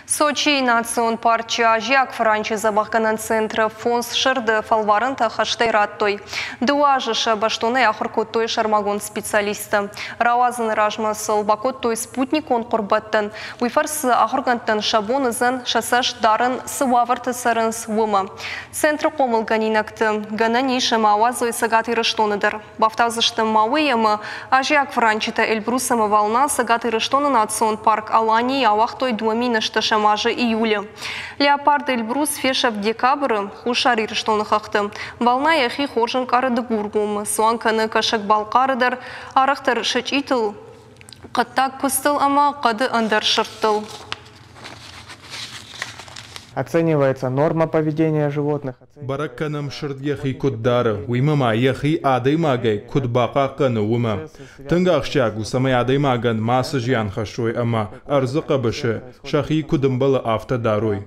Сочийы национ парчы азиаг фыранчы дзӕбӕхгӕнӕн центры фондз сырды фӕлварӕнтӕ хӕстӕй радтой. Дыууӕ азы сӕ бӕстонӕй ахуыр кодтой сӕрмагонд специалисттӕ. Рауадзыны размӕ сыл бакодтой спутникон хъуырбӕттӕн. Уый фӕрцы ахуыргӕндтӕн сӕ бон уыдзӕн сӕ цӕст дарын, цы уавӕрты цӕрынц, уымӕ. Центры хъомылгӕнинӕгты гӕнӕн ис ӕмӕ ауадзой Цӕгат Ирыстоны дӕр. Бафтаудзысты ма уый, ӕмӕ азиаг фыранчытӕ Эльбрус ӕмӕ Волна Цӕгат Ирыстоны национ парк Аланийы ауагътой 2008 азы июлы. Леопард Эльбрус фесӕфт декабры Хуссар Ирыстоны хӕхты. Волна йӕхи хорз ӕнкъары Дыгургомы, цуан кӕны Кӕсӕг-Балхъары дӕр, арӕхдӕр сычъитыл, хъӕддаг куыдзтыл ӕмӕ хъӕды ӕндӕр сырдтыл. Оценивается норма поведения животных. Бӕрӕг кӕнӕм, сырд йӕхи куыд дары, уыимӕ ма йӕхи адӕймагӕй куыд бахъахъхъӕны, уымӕ. Тынг ахсджиаг у, цӕмӕй адӕймагӕн мацы зиан хӕссой ӕмӕ ӕрдзы хъӕбысы сӕхи куыд ӕмбӕлы, афтӕ дарой.